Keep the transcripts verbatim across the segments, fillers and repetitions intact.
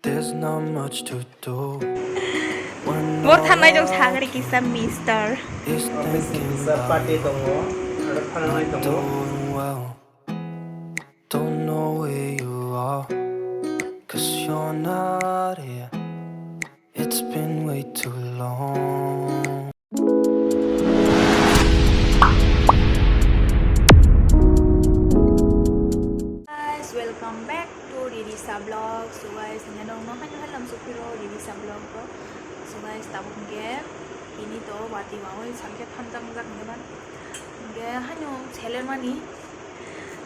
There's not much to do when Bor no thanai jong one sagri kisa mister. Is thinking about party tongo, aro phananai tongo. Doing well. Don't know where you are, 'cause you're not here. It's been way too long. Guys, welcome back to Ririsa Vlog. So guys, hingke nokno haino halam sukiro Ririsa Vlog ko. So guys, tabuk hingke ini to wati wawi salke thamjak jak hingke ban. Hingke haino seler mani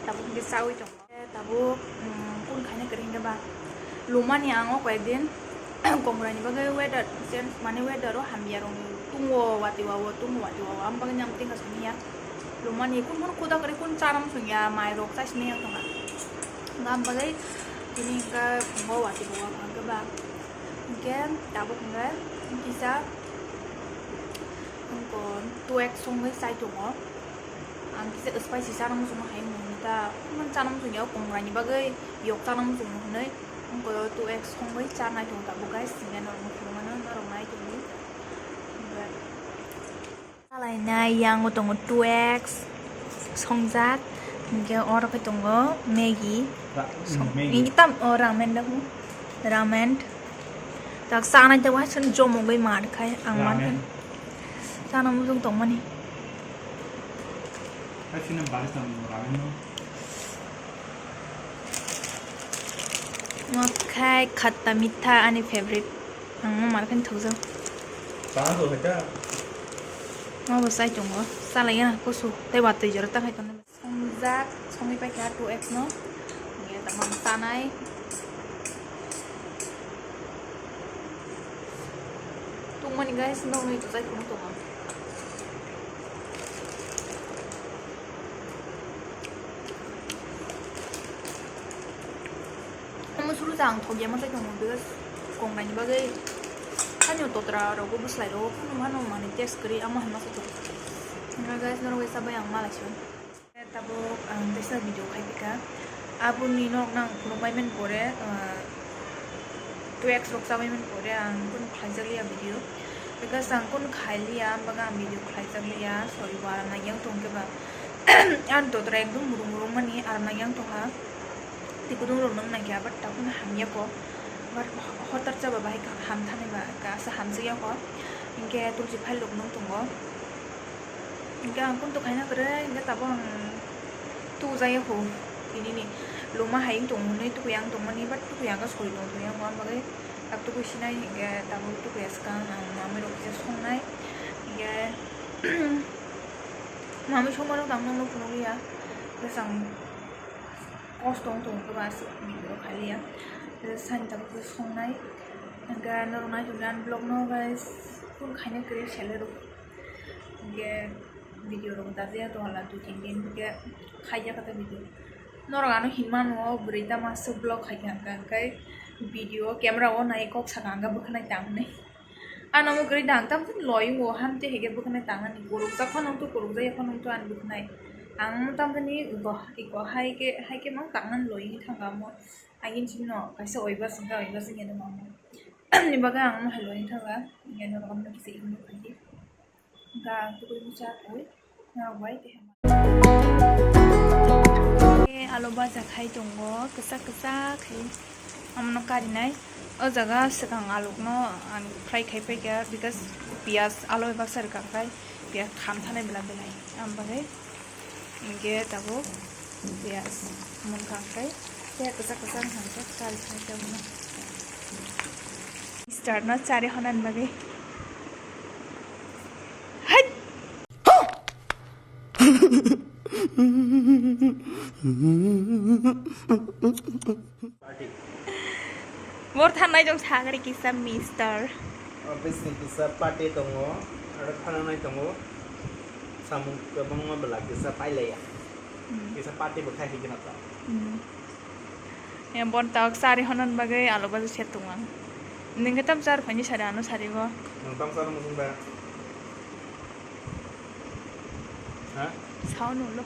tabuk hingke sawi tong. Tabuk, mm, kun khaina kwrwi hwnkhe ba lumani ang o koyekdin kongrai ni bagwi weather change, mane weather o hamya rok tungo, wati wao tungo, wati wao, am bagwi ang tingka sani ya. Lumani kun kun kuda kwrwi kun chanam sung ya, mai rok chai sini ya tongha. Gam bagwi tini hwnkhe bo wati wao hwnkhe ba hwnkhe tabuk hwnkhe kisa wngkon two X songwi chai tongo. Ang kisa spicy chana muchungma hai mung ta, kung chana muchung ya, kong raini bagwi yok chana muchung hwnwi, ang koyo two X songwi cha nai tongo tabuk guys, singya norok no phunukmano norok nai tongdi. Chalainai yang o tongo two X songjak, hingke oro khe tongo Maggi. Ra-, song-, Maggi. Ini tam, o, ramen da hwn, ramen. Tak sanai ta wahai sini jomogwi mar khai ang mar khai. Ramen. Chana muchung tongmani. Hai sini bari tong ramen no. Mo khai khatta mitha ani favorite. Ang mo mar khai thokjak. Chana to khai ta. Mo bo sai tongo. Salai ya kusu. Tei watwi jora ta khai tongo. Songjak, songwi paikha two X no. Hingke tamo ang tanai. Tungmani guys, nokni to jai phunuk tongo. Omo suru ta ang thok ya ma sai tongo, because kong nai ni bagwi hani totra rogo bwslai rogo phano mano mani test kwrwi amo hai ma sai tongo. Hwnba guys, norok bai sabai ang malai se. Tabuk ang teisa video khai pika. Aboni nok nang phunuk bai men pore, ah, two X rok chabai men pore ang kun khlai jak liya video. Because ang kun khai liya, ambaga ang video khlai jak liya. Sorry, bo aram nang yang tong keba. Ang totra ekdom murung murung mani aram nang yang tongha. Tikudung rok nang nang ya, but takun hamya ko. But hotar chaba bahai ka ham thani ba ka asa hamjak ya ko. Hingke tulsi phai lok nung tongo. Hingke ang kun to khaina kwrwi, hingke tabuk ang tuku jaya ho. Tini ni luma hai wng tong hwnwi tuku yang tongmani, but tuku yang khe soi tong thung yang, amo bagwi tak tuku sinai, hingke tabuk tuku ya swkang ang mamwi rok kisa songnai. Hingke mamwi songma rok tang nung nung phunuk ya, bwsang kosto wng tong khe ba aswk video khai liya. Sani tabuk khe songnai, hingke norok nai tong vlog no guys, kun khaina kwrwi sele rok. Hingke video rok dajaya to hala dui tin din hingke khaiya kata video. Norok ano hinmano bwrwi tamo aswk vlog khaikha hingka hingke video camera o nai kok saka hingka bwkhanai tang hinwi. Ano mo kwrwi dang tam loi o hamte hige bwkhanai tang ani korokjak phano to korokjak phano to ani bwkhanai. Ang tam ani go iko hai ke hai ke mang tang ani loi thangka mo. Agin chino kaisa oiba singka oiba singya de mamo. Ni bagwi ang mo hai loi thangka. Ngai norok amno kisa ignore khaidi. Ga tubui bwsa twi, norok bai tei hamya. Alo baja khai tongo, kwchak kwchak khai. Omono karinai. O jaga swkang alukno ang fry khai paikha, because piyaj alo bai baksa rwkang khai, piyaj kham thanai bela belai. Am bagwi. Hingke tabuk piyaj mungkha khe tei kwchak kwchak wngkha khe kari khai tabukno. Start no chari honani bagwi. Hai! Bor thanai jong sagri kisa mister. Office ni kisa party tongo, aro phananai tongo. Samung kwbangma bwla kisa pailaiya. Hmm. Kisa party bo khai higina ta. Hmm. Ya, bon tawk sari honan bagwi alo baja se tongo ang. Ningkhe tam char phani sari ano sari go. Nang tam char muchung da. Ha? Sao nulo.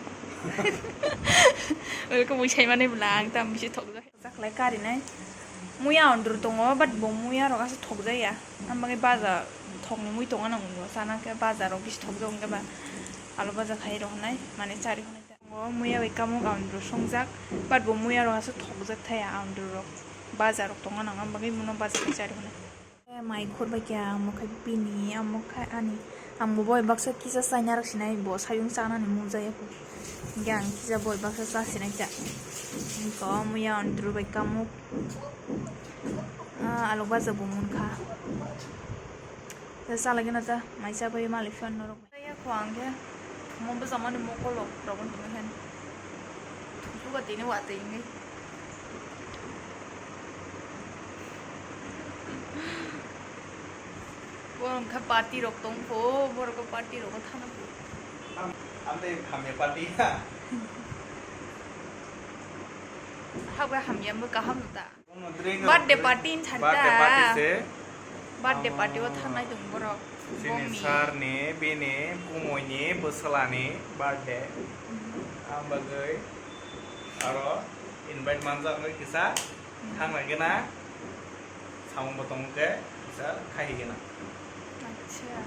Welcome, ui sai mani bwla ang tam bisi thok. Chaklai karinai. Muya ondro tongo, but bo muya rok asa thokjaya. Ang bagwi baja thokni mui tongo nang bo. Sana khe baja rok bisi thokjak hwnkhe ba alu baja khai rok hwnai, mane chari hwnai. Bo muya bai kamo ga ondro songjak, but bo muya rok asa thokjak thaya ondro rok. Baja rok tongo nang, ang bagwi muno baja khai chari hwnai. Mai khurbai khe amo khe bini, amo khe ani. Ang bo boi baksa kisa chaina rok sinai, bo sayung chanani mung jaya kho. Hingke ang kisa boi baksa cha sinai cha. Hingke omo ya ondro bai kamuk. Ah, alok baja bo mung kha. Ta chalai gana ta, mai cha bai malik phan norok. Ya kho ang khe, mo bwsa mani mokol rok, rok tongwi hen. Thuksuka tini watwi wngwi. Borok kha party rok tong kho, borok kha party rok thana kho. Am-, amtwi hamya party ha. Hakbai hamya mo kaham ta. Birthday party in thar ta. Birthday party se. Birthday party o thangnai tong borok. Sini sir ni, bini, kumui ni, bwsala ni birthday. Ang bagwi aro invite manjak wngwi kisa thang lai gana. Samung bo tong khe kisa khai gana. Acha.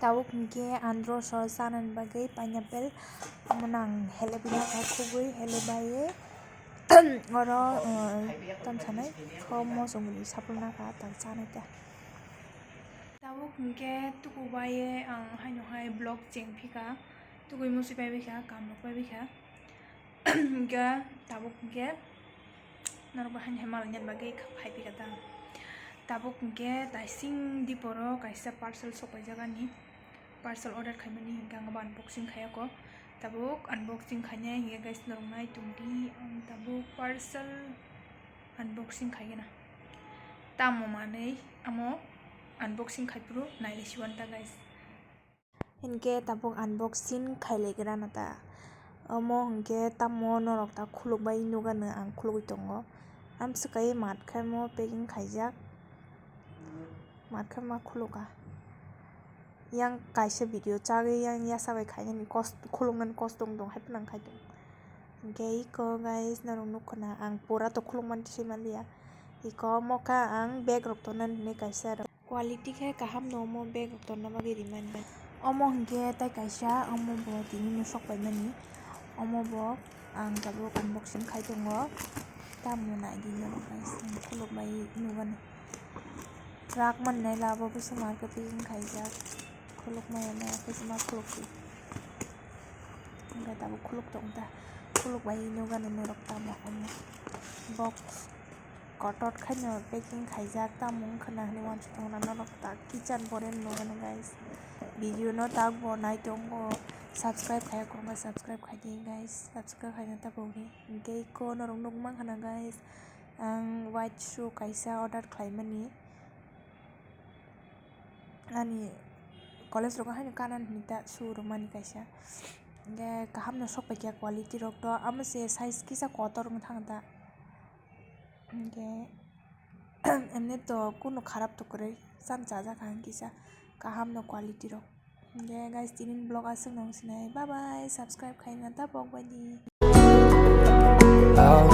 Tabuk hwnkhe andro so chanani bagwi pineapple, omono ang hele bina kha khugwi hele baiwi oro, uh, tam sanai kho mosongni sapulna kha tak chanai ta. Tabuk hwnkhe tuku baiwi ang haino hai vlog cheng phika, tugui musi paibai kha, kamrok paibai kha. Hingke tabuk hingke norok bo haini hai mal nini bagwi phai phika ta. Tabuk hingke taising diporo kaisa parcel sok paijak ani. Parcel order khaimani hingke ang bo unboxing khaiyako. Tabuk unboxing khainai hingke guys norok nai tongdi ang tabuk parcel unboxing khaigena. Tamo manwi amo unboxing khaiphuru nailai siwan ta guys. Hinkhe tabuk unboxing khailaigwrano ta. Omo hinkhe tamo norok ta khulukbai nukgano ang khulugwi tongo. Amswkhe mat khe mo packing khaijak, mat khe ma khulukha. Yang kaisa video chagwi yang yasa bai khainani kos-, khuluknani kosto wng tong hai phano ang khai tongo. Hinkhe iko guys norok nukkha na ang pura to khulukmani tisai manliya. Iko omo khe ang bag rok tonani hinwi kaisa rw-, Quality khe kaham no omo bag rok tonna bagwi rimani. Omo hinkhe tai kaisa, omo bo tini no sok paimani. Omo bo ang tabuk unboxing khai tongo. Tamo naidi norok guys, ang khuluk bai nugano. Rak mannai labo bwswk market packing khaijak. Khuluk maya maya khe se ma khuluk twi. Hinkhe tabuk khuluk tong ta. Khuluk bai nugano norok tamo omo. Box. Kotor khaino packing khaijak, tamo wngkha na hinwi uansukha na norok ta kitchen boreno nukmano guys. Video no takbo naitongo, subscribe khaiya khoroknwi subscribe khaidi guys, subscribe khaina tapogdi. Hinkhe iko norok nukmankha na guys, ang white shoe kaisa order khlaimani. Ani college rogo haino kanani hinwi ta shoe rwmani kaisa. Hinkhe kahamno sokpaikha quality rok to, amo se size kisa kotor wng thang ta. Hinkhe, emni to kunu kharap to kwrwi, cham chajakha hinkhe kisa kaham no quality rok. Hinkhe guys, tini vlog aswk no wng sinai. Bye bye, subscribe khaina ta pok bai di. I'll